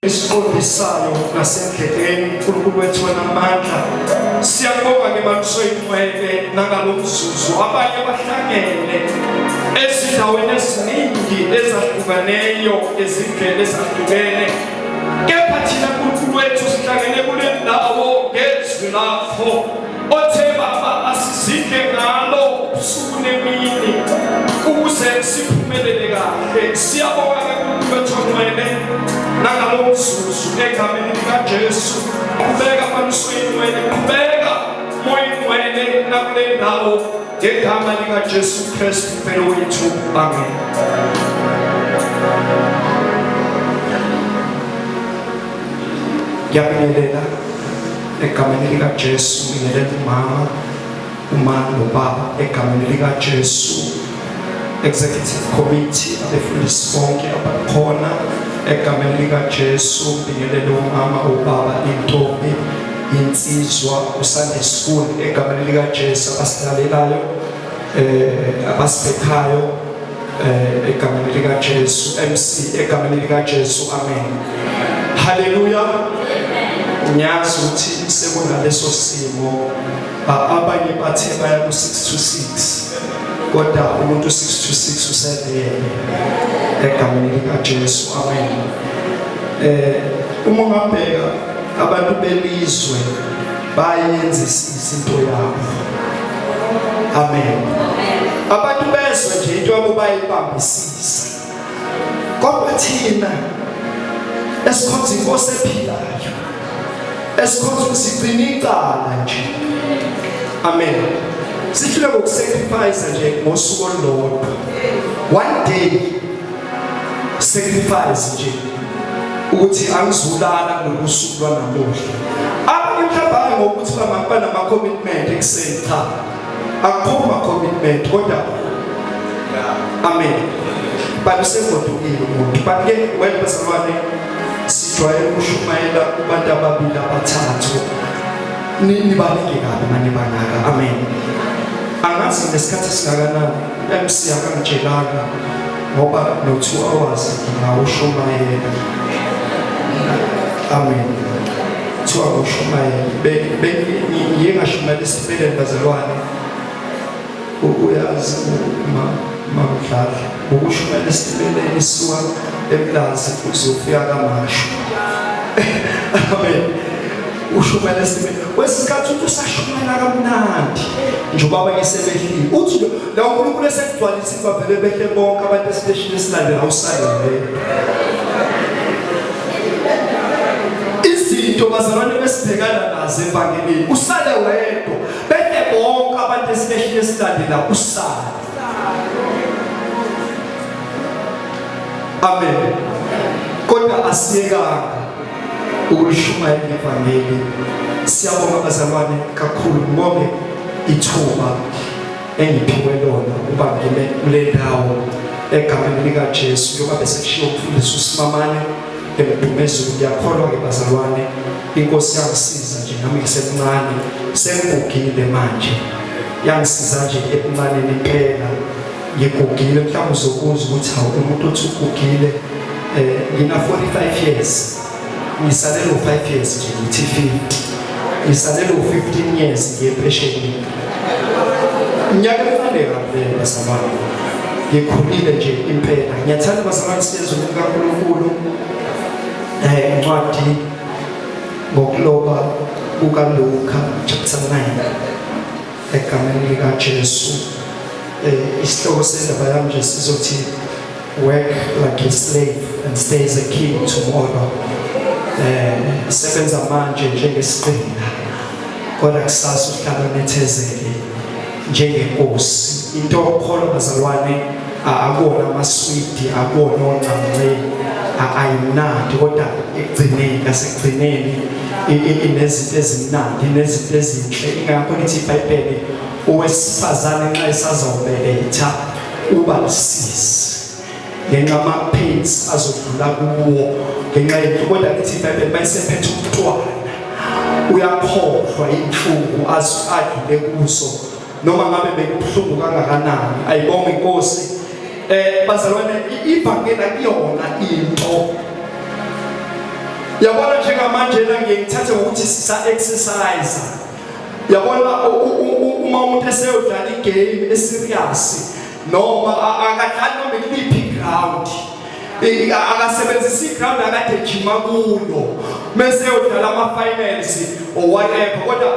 Isiqondisayo nasendleleni uNkulunkulu wethu onamandla. Siyabonga ke Maluso ingcwele nangalo mzuzu abanye bahlangene ezindaweni eziningi ezahlukaneyo ezindlela ezahlukene kepha thina Nkulunkulu wethu sihlangene kule ndawo ngezwi lakho othe baba asizidle ngalo ubusuku nemini ukuze siphumelele kahle siyabonga ke uNkulunkulu wethu ongcwele nangalo mzuzu egameni likaJesu qhubeka manisuyingcwele qhubeka moya ingcwele nakule ndawo ngegama likaJesu Kristu mfelo wethu amen. Ngiyabingelela egameni likaJesu ngibingelela umama uma nobaba egameni likaJesu executive committee abefundisi bonke abakhona egameni likaJesu ngibingelele umama ubaba intombi insizwa uSunday school egameni likaJesu abasilalelayo eh abasibhekayo eh egameni likaJesu MC egameni likaJesu amen haleluya ngiyazi ukuthi sekunaleso simo abanye bathe baya ku 6 to 6 kodwa umuntu 6 to 6 uselele egameni likaJesu amen eh uma ungabheka abantu belizwe bayenzisisa into yabo amen abantu bezwe nje into yabo bayibambisisa kodwa thina esikhonza inkosi ephilayo esikhonza sigcina icala nje amen sihlule ngokusacrifice nje ngosuku olulodwa one day sacrifice nje ukuthi angizulala kulolu suku lwanamuhla abanye mhlawumbe hayi ngokuthi banama-commitment ekuseni cha akukho ma-commitment kodwa amen but usegodukile umuntu but ke wena bazalwane sijwayele ukushumayela kubantu ababili abathathu nibaningi kabi mane bangaka amen angazi ngesikhathi esingakanani MC akangitshelanga ngoba no 2 hours ngingawushumayela amen kuthiwa ngushumayela ngiye ngashumayela esipheleni bazalwane uyazi mamdladla ukushumayela esipheleni isuka emlazi uzofika kamashu amen ushumayela esipheleni kwesikhathi uthi usashumayela kamnandi njengoba abanye sebehlile uthi la uNkulunkulu esekugcwalisa bavele behle bonke abantu esiteshini esilandela usale wedwa izinto bazalwane besibhekana nazo evangelini usale wedwa behle bonke abantu esiteshini esilandela usale amen kodwa asiyekanga ukulishumayela ivangeli siyabonga bazalwane kakhulu ngibonge ithuba engiphiwe lona ukuba ngime kule ndawo egameni likaJesu njengoba besekushiwo umfundisi uSimamane emdumezulu ngiyakholwa-ke bazalwane inkosi yangisiza nje nami ngisemncane sengigugile manje yangisiza nje ebuncaneni impela ngigugile mhlawumbe uzokuzwa ukuthi hawu umuntu othi ugugile um ngina 45 years ngisalele u-5 years nje ngithi 50 ngisalele u-15 years ngiye empeshenini iminyaka emincane kabi leyo bazalwane ngikhulile nje impela ngiyathanda bazalwane siyezwe likaNkulunkulu eh incwadi ngokuloba kukaLuka chapter 9 egameni likaJesu eh isihloko sendaba yami nje sizothi Work like a slave and stay as a king tomorrow. Eh sebenza manje njengesigqila kodwa kusasa uhlala unethezeke njengenkosi. Into okholwa bazalwane akuwona amaswidi akuwona oncamunce ayimnandi kodwa ekugcineni ngasekugcineni inezinto ezimnandi inezinto ezinhle ingakho lithi iBhayibheli owesifazane nxa esazawubeletha uba lusizi ngenxa ama-pains azodlula kuwo ngenxa yento kodwa lithi ibhayibheli mayisephethe umntwana uyakhohlwa inhlungu adlule kuzo noma ngabe bekubuhlungu kangakanani ayibonge inkosi eh bazalwane ivangeli akuyona into Yabona njengamanje la ngiye ngithathe ngokuthi sisa exercise. Yabona uma umuntu eseyodlala igame eserious noma akadlali noma ikuliphi ground. Akasebenzisi iground akade ejima kulo. Mese eyodlala ama finals or whatever kodwa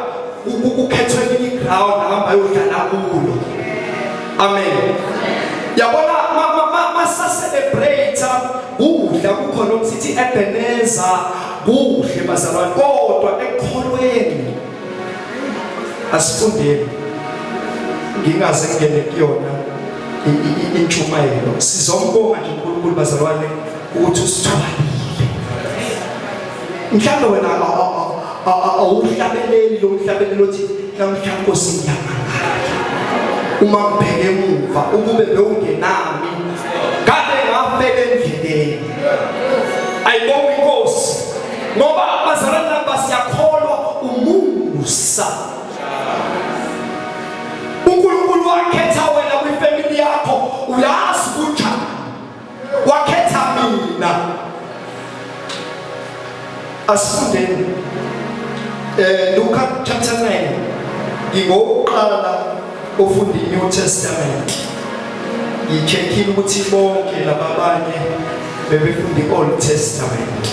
kukhethwe elinye iground ahamba ayodlala kulo. Amen. Yabona masa celebrate kudla kukhona okuthi Ebenezer kuhle bazalwane kodwa ekukholweni asifundeni ngingaze ngingene kuyona intshumayelo sizombonga nje uNkulunkulu bazalwane ukuthi usithwalile mhlawumbe wena awuhlabeleli lo mhlabelelo othi namhla Nkosi ngiyamangala uma ngibheke emuva ukube bewungenami ngabe ngafela endleleni ayibonge inkosi ngoba bazalwane laba siyakholwa umusa uNkulunkulu wakhetha wena kwifamily yakho uyazi kunjani wakhetha mina asifundeni eh Luka chapter 9 ngingokuqala ofunda iNew Testament ngicheckile ukuthi bonke laba abanye bebefunda iOld Testament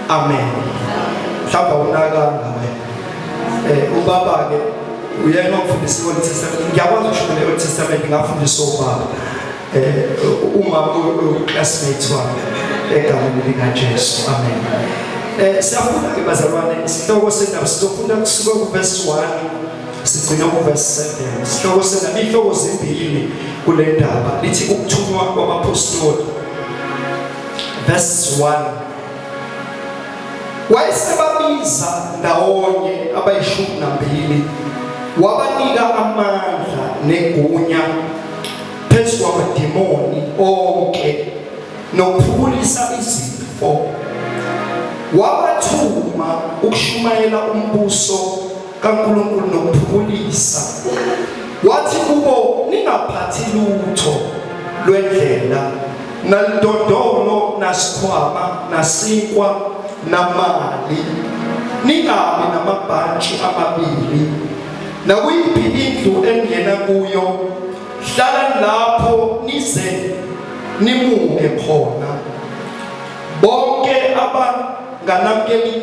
amen mhlawumbe awunakanga wena eh ubaba ke uyena omfundisa iOld Testament ngiyakwazi ukushumayela iOld Testament ngafundisa ubaba eh uma u-classmate wami egameni likaJesu amen eh siyafunda ke bazalwane isihloko sendaba sizofunda kusuka kuverse 1 sigcina kuverse 7 isihloko sendaba ihloko zimbili kule ndaba lithi ukuthunywa kwabapostoli verse 1 Wayesebabiza ndawonye abayishumi nambili wabanika amandla negunya phezu kwamademoni onke nokuphulisa izifo wabathuma ukushumayela umbuso kaNkulunkulu nokuphulisa wathi kubo ningaphathi lutho lwendlela nalidondolo nasikhwama nasinkwa namali ningabi namabhantshi amabili nakuyiphi indlu engena kuyo hlalani lapho nize nimuke khona bonke abanganamkeli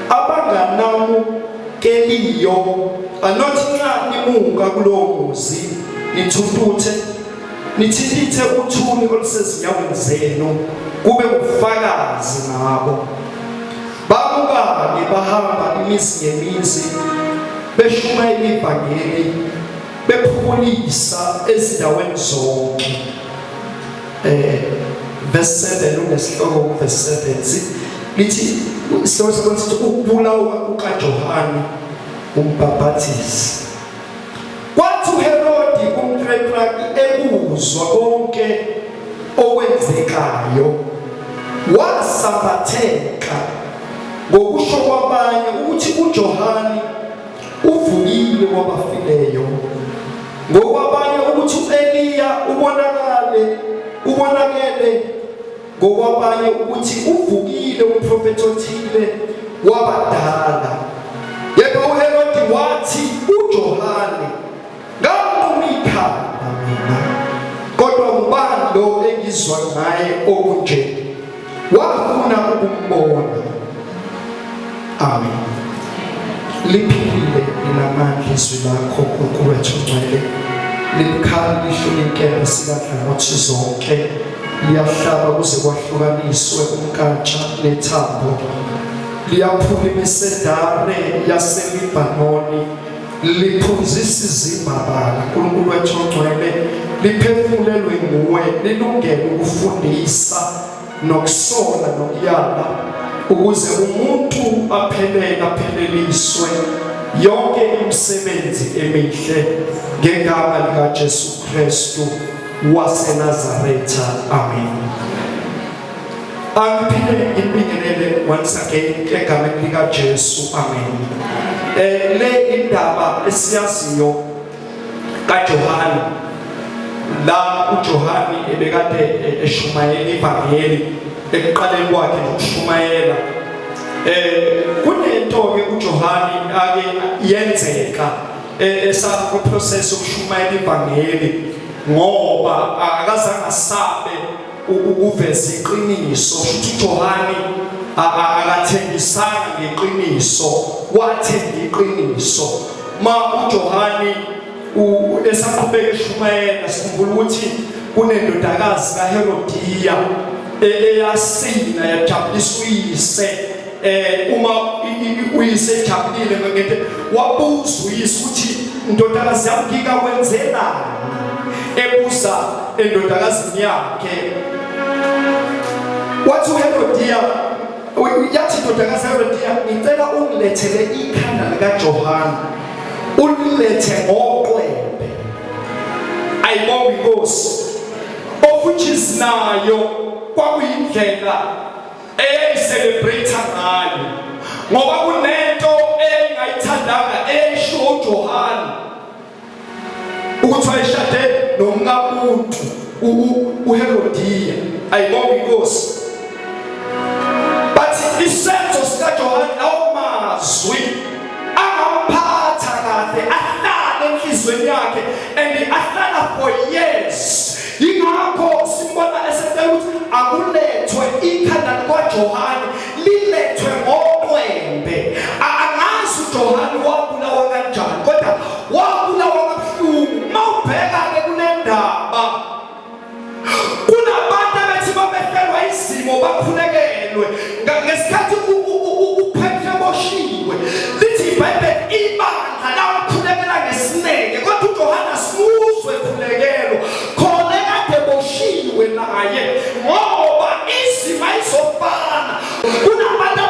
abanganamukeliyo anothi nxa nimuka kulowo muzi nithuthuthe nithintithe uthuli olusezinyaweni zenu kube ubufakazi ngabo bamuka-ke bahamba imizi ngemizi beshumayela ivangeli bephukulisa ezindaweni zonke eh verse 7 unesihloko verse 7 lithi isihloko sakho sithi ukubulawa kukaJohane umbhaphathizi Kwathi uHerodi umtetrarki ekuzwa konke okwenzekayo, wasambatheka ngokusho kwabanye ukuthi uJohane uvukile kwabafileyo, ngokwabanye ukuthi uEliya ubonakale ubonakele ngokwabanye ukuthi uvukile umprofethi othile wabadala. Kepha uHerodi wathi uJohane ngamnquma ikhanda mina, kodwa ngubani lo engizwa ngaye okunje? Wafuna ukumbona. Amen. Liphilile linamandla izwi lakho Nkulunkulu wethu ongcwele, libukhali lihlule inkemba sikadlangothi zonke, liyahlaba kuze kwahlukaniswe umnkantsha nethambo, liyaphula imisedare yaseLibhanoni, liphunzisa izimbabala. Nkulunkulu wethu ongcwele, liphefumulelwe nguwe, lilungele ukufundisa nokusola nokuyala ukuze umuntu aphelele apheleliswe yonke imisebenzi emihle ngegama likaJesu Kristu waseNazaretha amen Angiphinde ngibingelele once again egameni likaJesu amen eh le indaba esiyaziyo kaJohane la uJohane ebekade eshumayela ivangeli Ekuqaleni kwakhe nokushumayela kunento ke uJohani ake yenzeka esa process yokushumayela ivangeli, ngoba akazange asabe ukuveza iqiniso. Futhi uJohani akathengisanga ngeqiniso, wathenga iqiniso. Ma uJohani esaqhubeka eshumayela, sikhumbula ukuthi kunendodakazi kaHerodiya eyasina yajabulisa uyise. Uma uyise ejabulile ngento, wabuza uyise ukuthi, "Ndodakazi yami, ngikakwenzelani?" Ebuza endodakazini yakhe, wathi uHerodiya, yathi indodakazi kaHerodiya, "Ngicela ungilethele ikhanda likaJohana, ulilethe ngoqwembe." Ayibonga inkosi, of which is nayo kwakuyindlela eyayicelebrate ngayo, ngoba kunento eyayingayithandanga eyayishiwo uJohane ukuthi wayeshade nomkamuntu uHerodiya. Ayibonga inkosi. Bathi isenzo sikaJohane, lawo mazwi angamphatha kahle, ahlale enhlizweni yakhe and ahlala for years. Yingakho simbona esecela ukuthi akulethwe ikhanda likaJohane, lilethwe ngoqwembe. Angazi uJohane wabulawa kanjani, kodwa wabulawa kabuhlungu. Mawubheka-ke kule ndaba, kunabantu abethi babehlelwa izimo bakhulekelwe. Ngesikhathi uPetru eboshiwe, lithi iBhayibheli ibandla lamkhulekela ngesineke, kodwa uJohane asimuzwe ekhulekelwa khona ekade boshiwe naye, ngoba izimo ayizofana. Kunabantu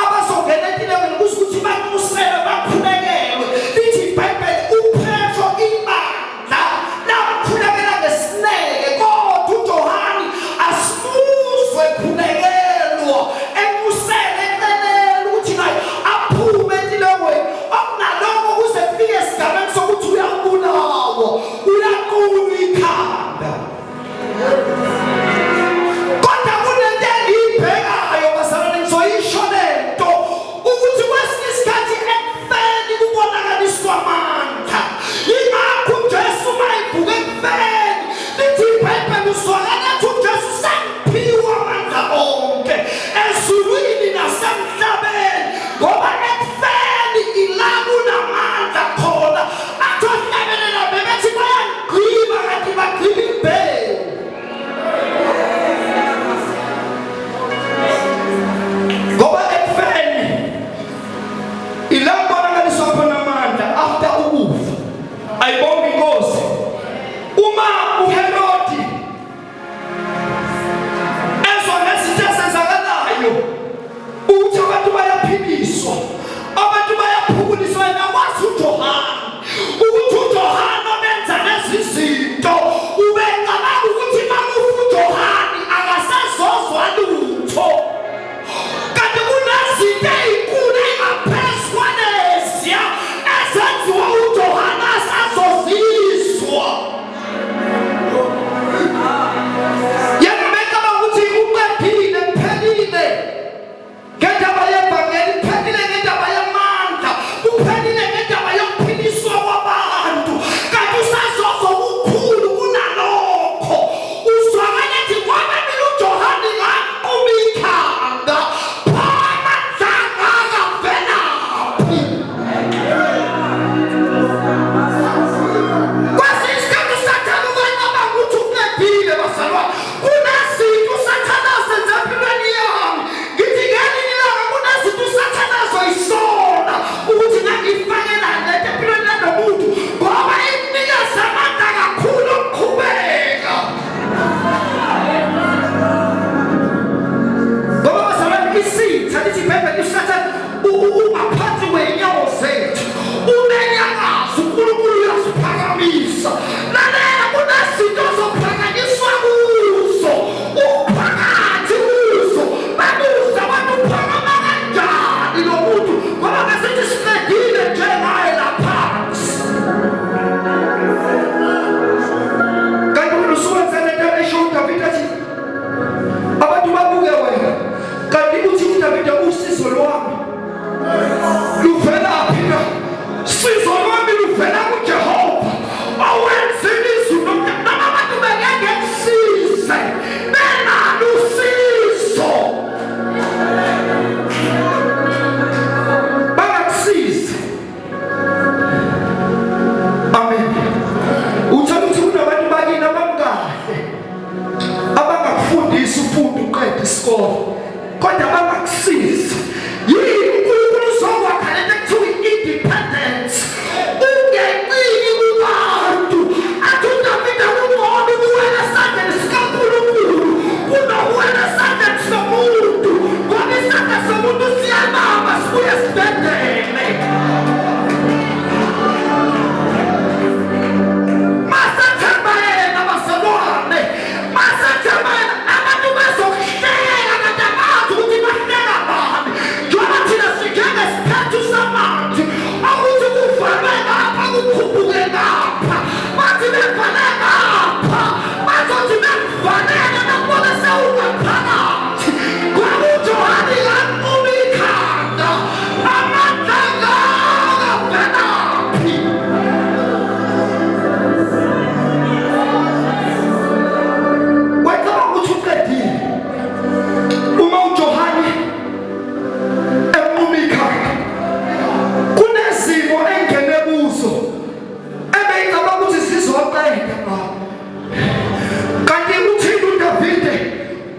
abazongena entilekweni kuze ukuthi banxuselwe, bakhulekelwe. Lithi iBhayibheli uPetro ibandla lamkhulekela ngesineke, kodwa uJohane asimuzwe ekhulekelwa, enxusele, ecelela ukuthi naye aphume entilekweni. Okunaloko kuze kufike esigabeni sokuthi uyabulawa, uyaqunywa ikhanda. Kodwa kunento engiyibhekayo, bazalwane, ngizoyisho lento, ukuthi kwesinye isikhathi ekufeni kubonakaliswa amandla. Yingakho uJesu uma evuka ekufeni, lithi iBhayibheli uzwakala ethi uJesu, "Sengiphiwe amandla onke ezulwini nasemhlabeni," ngoba ekufeni ila kunamandla khona. Athi ohlabelela bebethi bayangigqiba, kanti bagqiba imbewu, ngoba ekufeni ila kubonakaliswa khona amandla, after ukufa. Ayibonga inkosi. Uma uHerodi ezwa ngezinto ezenzakalayo ukuthi abantu bayaphiliswa, abantu bayaphukuliswa, yena wazi uJohane ukuthi uJohane obenza lezi zinto, ubecabanga ukuthi makufa uJohane akasazozwa lutho, kanti kunezinto ey'nkulu ey'ngaphezu kwaleziya ezenziwa uJohane asazozizwa.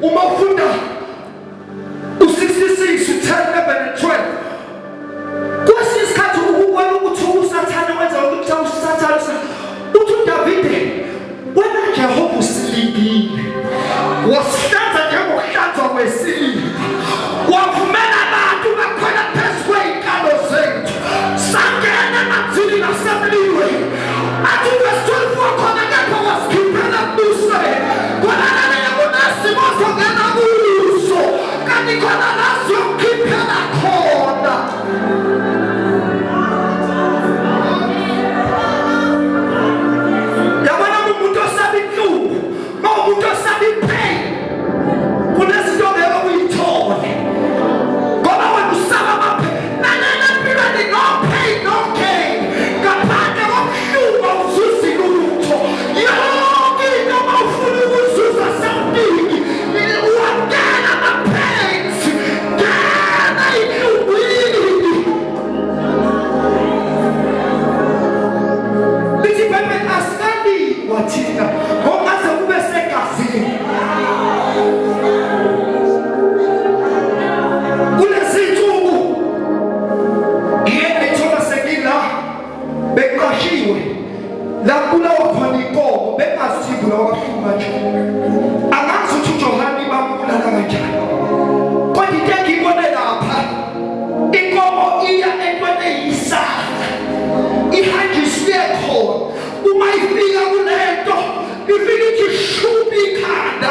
Uma ufunda u-66, u-10, 11 and 12, kwesinye isikhathi ukubona ukuthi uSathane wenza ukuthi uSathane uthi uDavide, wena Jehova usilindile, wasihlanza njengokuhlanzwa kwesiliva, wavumela abantu bakhwela phezu kwey'nkalo zethu, sangena emanzini nasemlilweni. Athi verse 12 wakhona, kepha wasikhiphela embusweni. Khona lana kunesimo ozongena kuso, kanti khona la siyokukhiphela khona. Yabona, umuntu osaba inhlungu, uma umuntu osaba ipain, kunezinto ongeke uyithole ngoba wena usaba amaphe. Lalela, empilweni no pain, no gain. Ngaphandle kobuhlungu awuzuzi lutho. Yonke into uma ufuna ukuzuza something, wangena ama-pains, ngena inhlungwini. Lithi iBhayibheli asikanikwa thina ngokungaze kube segazini. Kulezi nsuku ngiye ngayithola sengila beqashiwe la kubulawa khona inkomo, bengazi ukuthi ibulawa kabuhlungu kanje. Angazi ukuthi uJohane bambulala kanjani, kodwa into engiyibone lapha, inkomo iya entweni eyisaka, ihanjiswe khona. Uma ifika kulento, ifika ithi shubi ikhanda,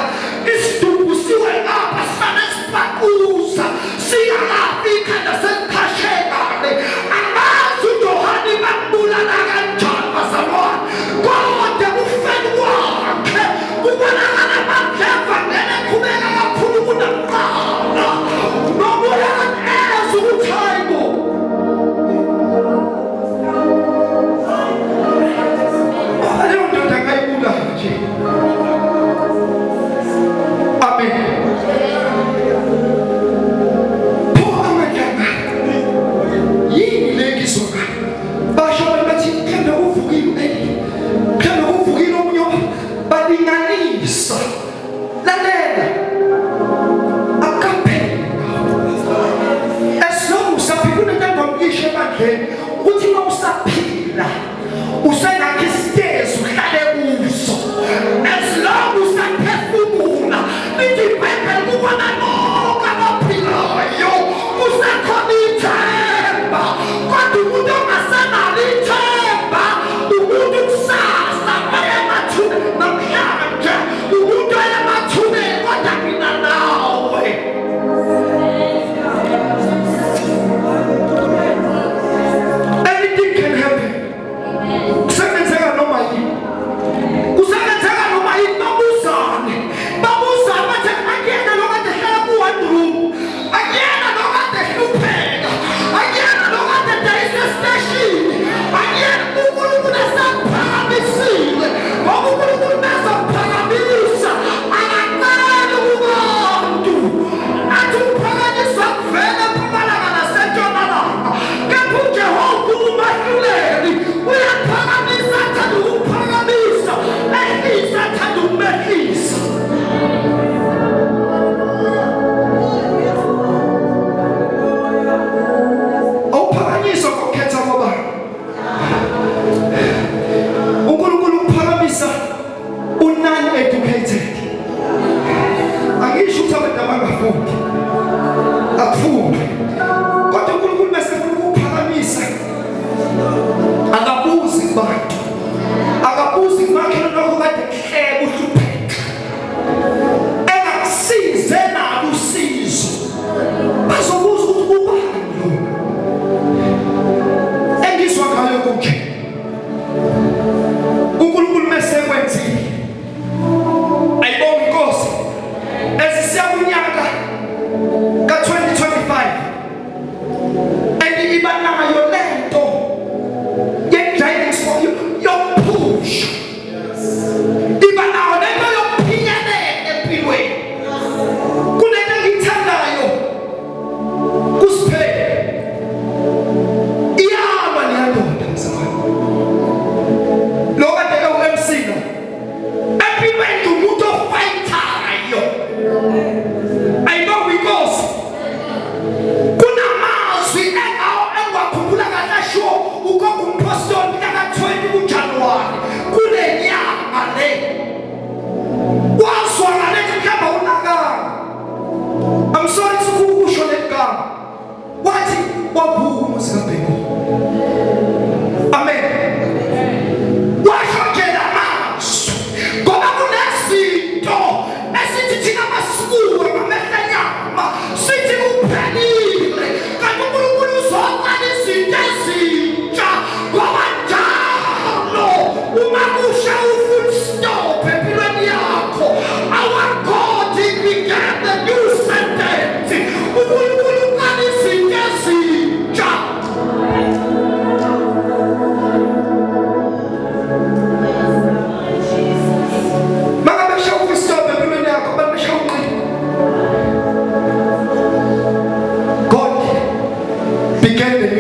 isidumbu siwe ngapha, sifane sipaquza singakafi, ikhanda selikhashe ngale. Angazi uJohane bambulala kanjani, bazalwane, kodwa kufeni kwakhe kubonakala amandla evangeli eqhubeka kakhulu kunakuqala, nomoya eza ukuthi hayi bo. Leyo ndoda ngayibulala nje.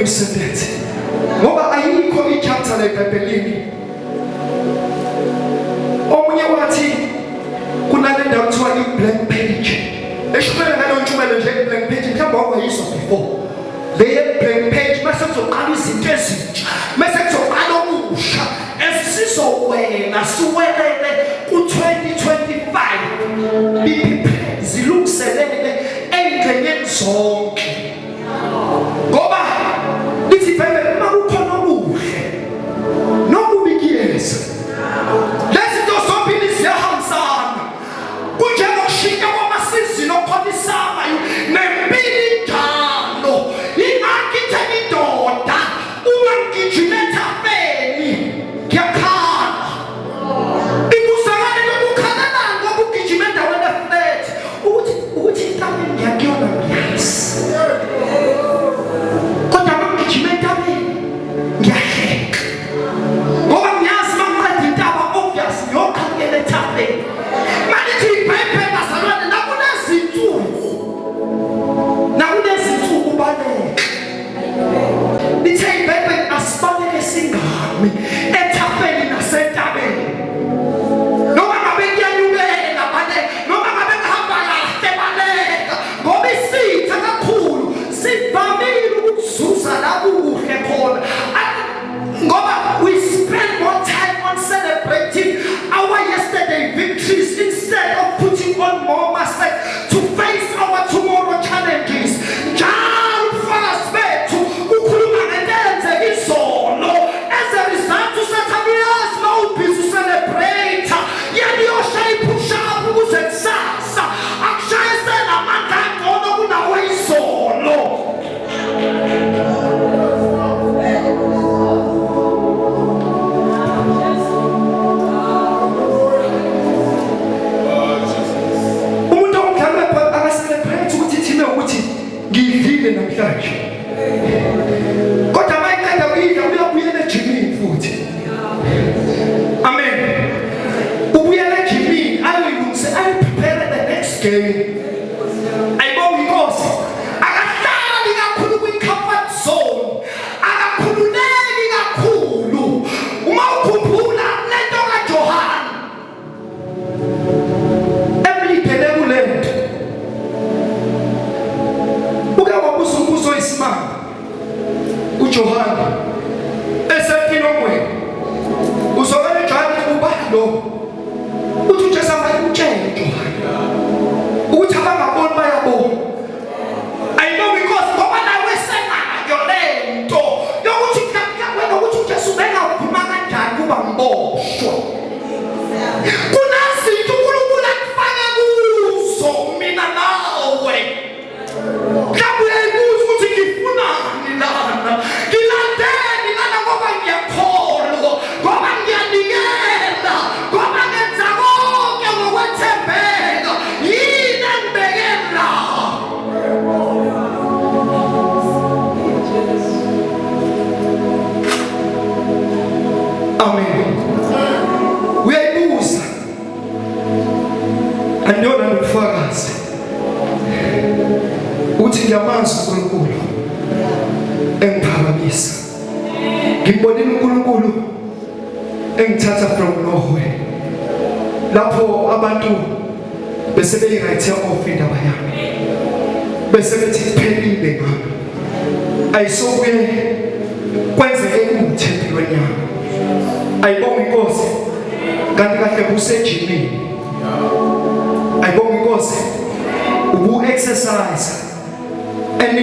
new sentence ngoba ayikho i-chapter leBhayibhelini. Omunye wathi kunale ndawo kuthiwa i-blank page, eshumela ngaleyo ntshumayelo nje, i-blank page, mhlawumbe wawayizwa before leye blank page. Mase kuzoqala izinto ezintsha, mase kuzoqala okusha esizowela, siwelele ku-2025. Be prepared, zilungiselele ey'ngxenyeni zonke, ngoba lithi iBhayibheli uma kukhona okuhle nokubi kuyeza. Lezi zinto zombili ziyahambisana, kunjengokushintsha kwamasizini okhona isama nempilo injalo. Ingakho ithe indoda, uma ngigijima ethafeni ngiyakhala. Ibuzakale lokukhalelani ngoba ugijima endaweni eflat, ukuthi entabeni ngiyakuyona ngiyazi, kodwa uma ngigijima entabeni ngiyahleka ngoba ngiyazi uma ngiqeda intaba obvious ngiyoqhamukela ethafeni. Malithi iBhayibheli, bazalwane, nakunezinsuku, nakunezinsuku baleka. Lithe iBhayibheli asibaleke singami ethafeni nasentabeni. Noma ngabe kuyanyukela baleka, noma ngabe kuhamba kahle baleka, ngoba isitha kakhulu sivamile ukukuzuza la kukuhle khona, ngoba we spend more time on celebrating our yesterday victories instead of putting on more muscle to face our tomorrow challenges. Njalo ubufakazi bethu kukhuluma ngento eyenzeka izolo. As a result, uSathane uyazi uma ubhizi ucelebrate, yena uyoshaya ipush up ukuze kusasa akushaye senamandla angcono kunawo izolo. Umuntu omdlalo webhola akacelebrate ukuthi ithime ukuthi ngidlile namhlanje, kodwa uma eqeda kuyidla uyabuyela ejimini futhi. Amen. Ubuyela ejimini ayoyilungise, ayoprepare the next game. Ayibonge iNkosi. Akahlali kakhulu kwi-comfort zone, akakhululeki kakhulu. Uma ukhumbula lento kaJohane emlidele kulento, uke wabuza umbuzo oyisimanga uJohane esetilongweni. Uzokela uJohane, ubani lo? Uthi uJesu amayimtshele uJohane ukuthi abangaboni bayabona. Ayibonga iNkosi, ngoba nawe senayo lento yokuthi wena ukuthi uJesu bengavuma kanjani kuba ngiboshwa. Kunezinto uNkulunkulu akufake kuzo mina nawe. Mhlawumbe uyayibuza ukuthi ngifunani lana, ngilandeni lana, ngoba ngiyakholwa, ngoba ngiyanikela, ngoba ngenza konke ngokwethembeka, yini engibeke la? Amen. Uyayibuza andiyona nobufakazi uthi ngiyamazi uNkulunkulu engiphakamisa, ngimbonile uNkulunkulu engithatha from nowhere, lapho abantu bese beyi-write off indaba yami, bese bethi kuphelile ngami, ayisokuye kwenzeke lutho empilweni yami. Ayibonge iNkosi, kanti kahle kusejimini. Ayibonge iNkosi, ubu-exercise and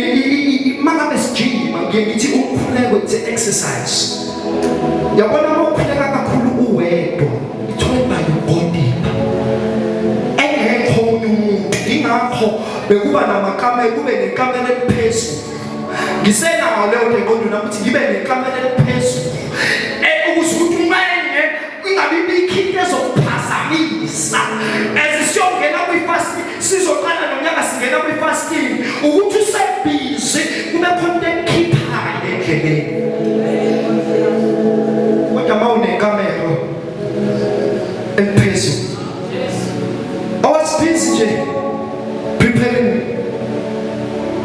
mangabe sijima ngiye ngithi umkhuleko it's an exercise. Yabona, uma ukhuleka kakhulu uwedwa, it's whereby you go deep engekho omunye umuntu. Ingakho bekuba namakamelo, kube nekamelo eliphezulu. Ngisenawo leyo nto engqondweni ukuthi ngibe nekamelo eliphezulu, ukuze ukuthi uma engekho ingabi bikho into ezokuphazamisa. As siyongena kwi-fasting, sizoqala nonyaka singena kwi-fasting, ukuthi usebhizi kube khona into ekukhiphayo endleleni. Kodwa uma unekamelo eliphezulu, I was busy nje preparing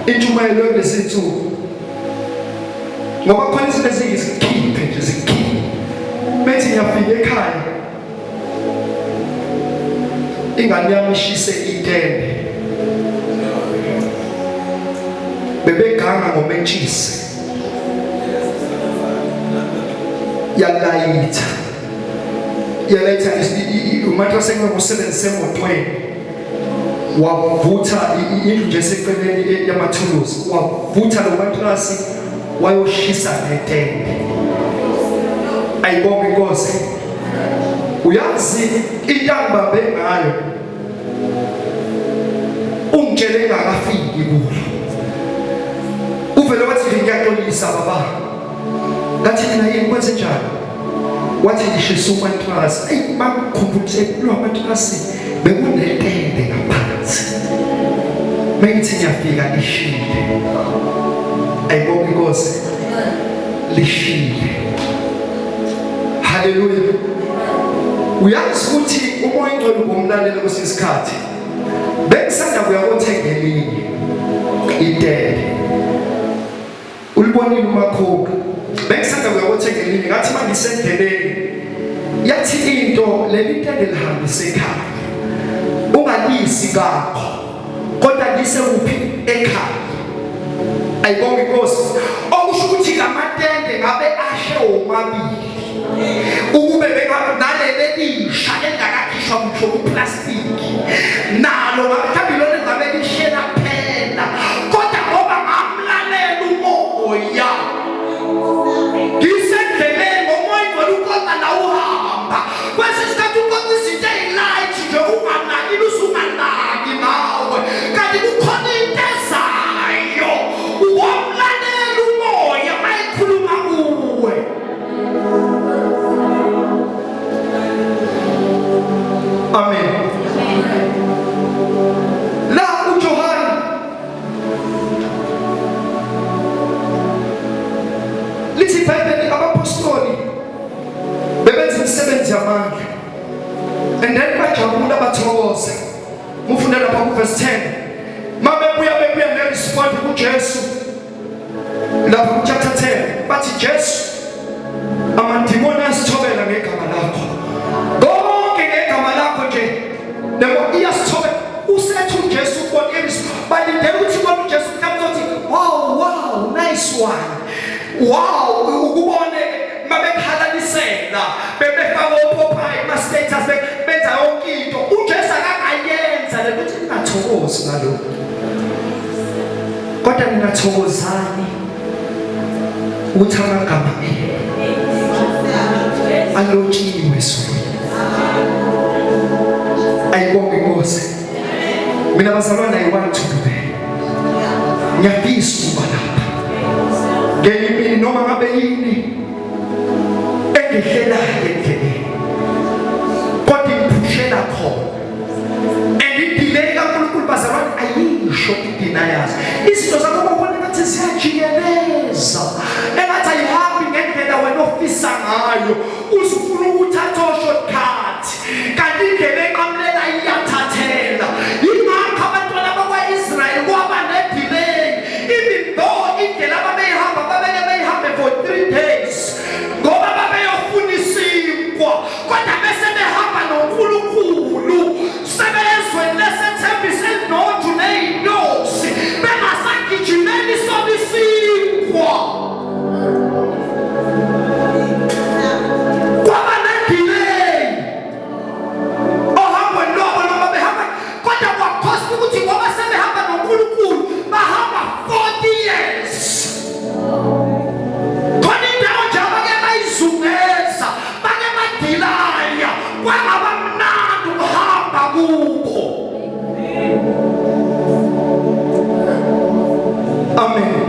intshumayelo yakulezi nsuku. Ngoba khona izinto ezingizikhiphe nje zikhiphe. Bethi ngiyafika ekhaya ingane yami ishise itende. Bebeganga ngomentshisi. Yalayitha. Yalayitha umatrasi engingusebenzise emotweni. Wavutha indlu nje eseceleni yamathuluzi. Wavutha lo matrasi wayoshisa netende. Ayibonge inkosi. Uyazi into angibambe ngayo ungitshele engakafiki kulo. Uvele wathi nje ngiyaxolisa baba. Ngathi mina yini kwenze njani? Wathi ngishisa umatrasi. Eyi bangikhumbule lo matrasi bekunetende ngaphansi. Mengithi ngiyafika lishile. Ayibonge inkosi. Lishile. Haleluya. Uyazi ukuthi umoya ingcwele ubumlalela kwesinye isikhathi. Bengisanda kuya kothenga elinye itende. Ulibonile umakhokha. Bengisanda kuya kothenga elinye ngathi mangisendleleni yathi into leli tende lihambise ekhaya. Ungalisi kakho. Kodwa lise kuphi ekhaya. Ayibonge inkosi. Okusho ukuthi lamatende ngabe ashe womabili. Ukube naleli elisha elingakakhishwa ngisho kuplastic. Nalo mhlawumbe lona ngabe lishela phela. Kodwa ngoba ngamlalela umoya. Ngisendleleni ngomoya ingcwele uqonda la uhamba. Kwesinye isikhathi uqonda izinto ey'light nje unganakile usunganaki nawe. Kanti kukhona into ezayo. Wamlalela umoya mayekhuluma kuwe. Amen. La uJohane lithi iBhayibheli abapostoli bebenza imisebenzi yamandla and then bajabula bathokoza. Mufunda lapha ku verse 10. Mabebuya bebuya ne-respond kuJesu lapha ku chapter 10 bathi Jesu amadimoni asithobela ngegama lakho konke ngegama lakho nje lebo iyasithobela usethu uJesu ubona balindele ukuthi ubone uJesu mhlawumbe uzothi wow wow nice one wow ukubone mabekhalalisela bebefaka opopayi kuma status benza yonke into uJesu akakayenza le ukuthi ningathokozi ngalokho kodwa ningathokozani ukuthi amagama enu alotshiwe ezulwini. Ayibonge inkosi. Mina bazalwane I want to be there. Ngiyafisa ukuba lapha. Ngenye imini noma ngabe yini engihlelayo endleleni kodwa ingiphushela khona and idelay kaNkulunkulu bazalwane ayisho ideniers izinto zakho ubona ngathi ziyajikeleza engathi ayihambi ngendlela wena ofisa ngayo uzufuna ukuthatha oshortcut kanti indlela enqamulela iyathathela yingakho abantwana bakwa-Israyeli kwaba nedelay even though indlela ababeyihamba babeke beyihambe for 3 days ngoba babeyofuna isinkwa kodwa bese behamba noNkulunkulu sebezweni lesethembiso elinoju neyinyosi bengasagijimeli sona isinkwa kwaba nedelay ohambweni lwabo noma behamba kodwa kwakhosta ukuthi ngoba sebehamba noNkulunkulu bahamba 40 years khona indawo nje abake bayizungeza bake badilaya kwangaba mnandi ukuhamba kubo amen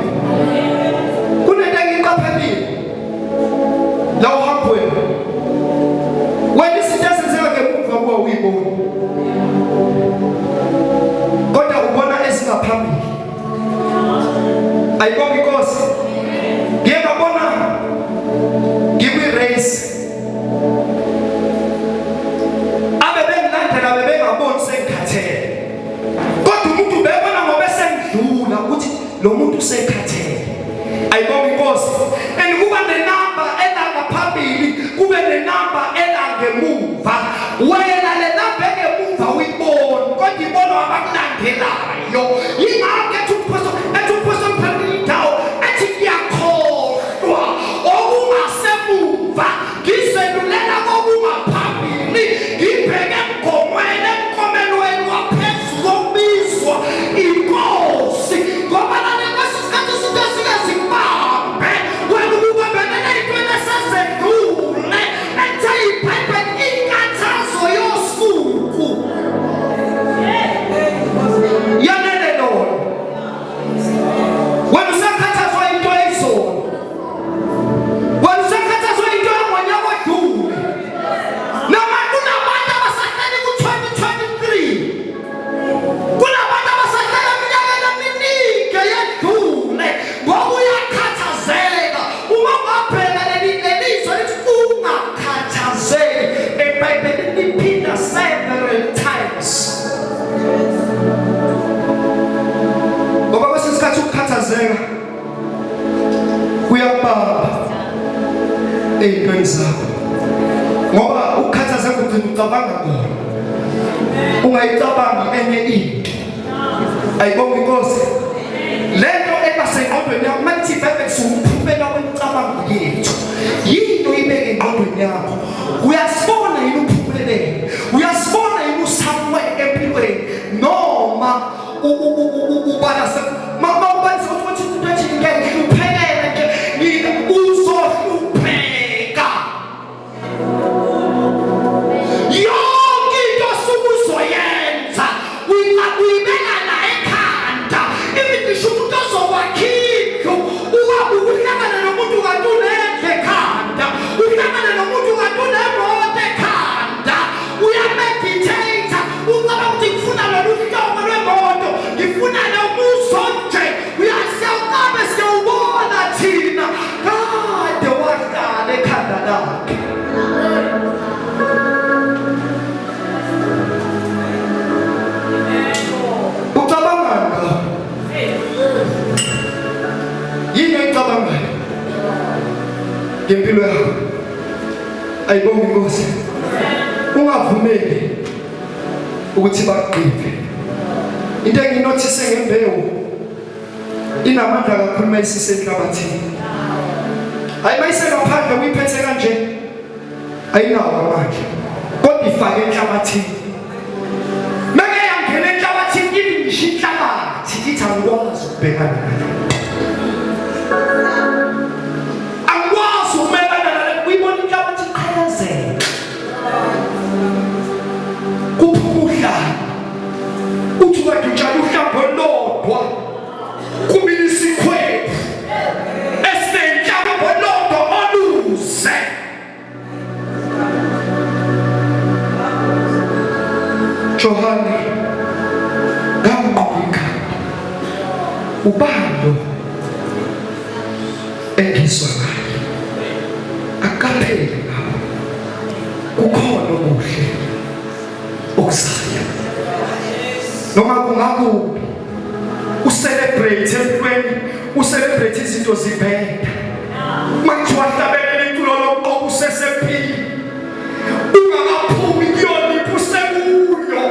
kunento engiqaphelile la uhambweni wena izinto ezenzeka ngemuva kuwa uyibona kodwa ubona ezingaphambili ayibonge inkosi ngiye ngabona ngikwi-race abe bengilandela bebengaboni okulandelayo. Yingakho ethi umphostoli, ethi umphostoli phambili indawo ethi ngiyakhohlwa okungasemuva, ngizelulela kokungaphambili, ngibheke emgomweni, emkomelweni waphezulu okubizwa inkosi. Ngoba lana kwesinye isikhathi izinto ezike zikubambe wena ukubambelela ey'ntweni esezedlule. Ethe iBhayibheli inkathazo yosuku yanele lona. Wena usakhathazwa into eyizolo, wena usakhathazwa into yangonyaka odlule. Noma kunabantu abasahleli ku-2023, kunabantu abasahleli eminyakeni eminingi eyedlule, ngoba uyakhathazeka. Uma ungabheka leli lelizwe lithi ungakhathazeki, eBhayibhelini liphinda several times. Ngoba kwesinye isikhathi ukukhathazeka kuyakubamba ey'ntweni zakho, ngoba ukukhathazeka ugcina ucabanga kona, ungayicabangi enye into. Ayibonge inkosi. Lento eba sengqondweni yakho, uma lithi iBhayibheli siwumphumela wemicabango yethu, yinto ibeke engqondweni yakho. Uyasibona yini uphumelele? Uyasibona yini usomewhere empilweni? Noma ubala ma ubalisa ukuthi into ethi ngiyahluphekela nje, ngina uzohlupheka. Yonke into osuke uzoyenza uyibeka la ekhanda. Even ngisho umuntu ozokwakha indlu, uhlangane nomuntu kanti unendlu ekhanda, uhlangane nomuntu kanti unemoto ekhanda, uyameditate, ucabanga ukuthi ngifuna lolu hlobo lwemoto, ngifuna lo muzi onje. Uyasiyawuqabe siyawubona thina kade wahlala ekhanda lakhe. Ucabangani ngawo? Yini oyicabangayo ngempilo yakho? Ayibonge inkosi. Ungavumeli ukuthi bakugqibe. Into enginothise ngembewu inamandla kakhulu uma isisenhlabathini. Hayi, mayisengaphandle uyiphethe kanje ayinawo amandla, kodwa ifake enhlabathini. Meke yangena enhlabathini, ibi ngisho inhlabathi ithi angikwazi ukubhekana nayo, angikwazi ukumelana nale. Uyibona inhlabathi iqhakazela, kuphuma uhlanga, uthi kade utshala uhlanga olulodwa, kumila isikhwebu esinenhlanga olodwa oluze. Johane ngamnqika, ubani lo engizwa ngaye? Akapheli ngabo, kukhona okuhle okuzayo. Noma kungakubi, ucelebrate empilweni, ucelebrate izinto zibheda. Makuthiwa hlabelela iculo lokuqoba usesephila, ungakaphumi kuyona impi usekuyo,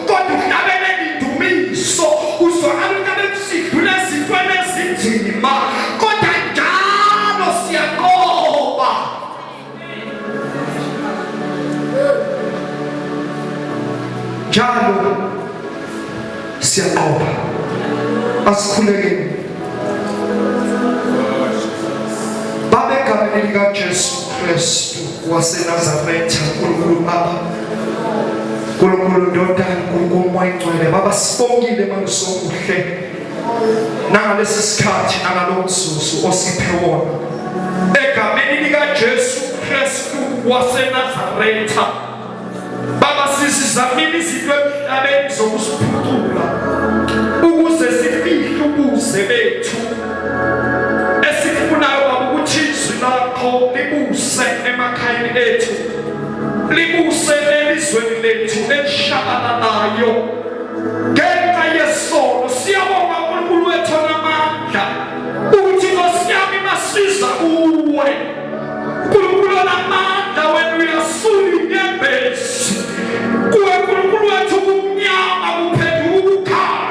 kodwa uhlabelela indumiso, uzwakala ukuthi abesidlula ezintweni ezinzima, kodwa njalo siyaqoba. Njalo siyaqoba. Asikhulekeni. Baba, egameni likaJesu Kristu waseNazaretha, Nkulunkulu Baba, Nkulunkulu Ndodana, Nkulunkulu Moya Ngcwele, Baba, sibongile mangisokuhle nangalesi sikhathi nangalo mzuzu osiphe wona, egameni likaJesu Kristu waseNazaretha. Baba, sizizamile izinto emhlabeni zokusiphucula ukuze sifihle ubuze bethu. Esikufunayo Baba ukuthi izwi lakho libuse emakhayeni ethu, libuse elizweni lethu elishabalalayo ngenxa yesono. Siyabonga uNkulunkulu wethu onamandla ukuthi Nkosi yami masiza kuwe, Nkulunkulu onamandla, wena uyasula inyembezi. Kuwe Nkulunkulu wethu kumnyama kuphenduka ukukhanya.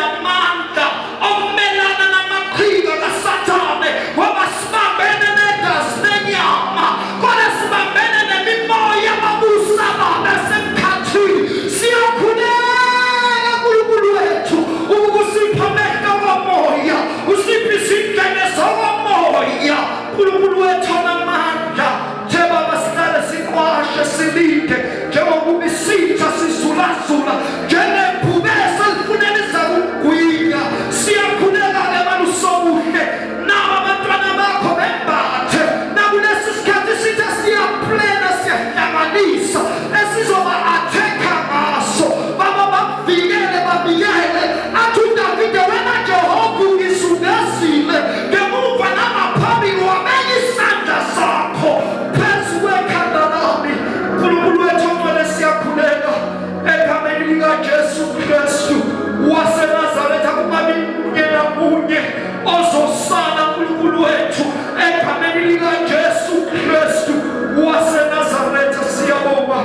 namandla okumelana namaqhinga kaSathane, ngoba sibambene negazi nenyama, kodwa sibambene nemimoya ababusa basemkhathini. Siyakhuleka Nkulunkulu wethu ukusipha amehlo kamoya, usiphe izindlebe zokomoya, Nkulunkulu wethu onamandla. Njengoba sihlale siqwashe silinde, njengokuba isitha sizulazula njengebhubesi elifunela izakugwinya, siyakhuleka-ke malusobuhle, nabo abantwana bakho bembathe nakulesi sikhathi sithe siyaplena, siyahlanganisa esizoba-athekha ngaso. Baba, bavikele, babiyele. Athi uDavide, wena Jehova ungizungezile ngemuva nangaphambili, wabeka isandla sakho phezu kwekhanda lami. Nkulunkulu wethu ongcwele, siyakhuleka egameni likaJesu Kristu waseNazaretha, kungabi munye namunye ozosala, Nkulunkulu wethu, egameni likaJesu Kristu waseNazaretha. Siyabonga,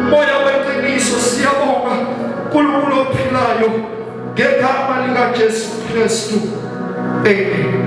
Moya weqiniso, siyabonga, Nkulunkulu ophilayo, ngegama likaJesu Kristu, amen.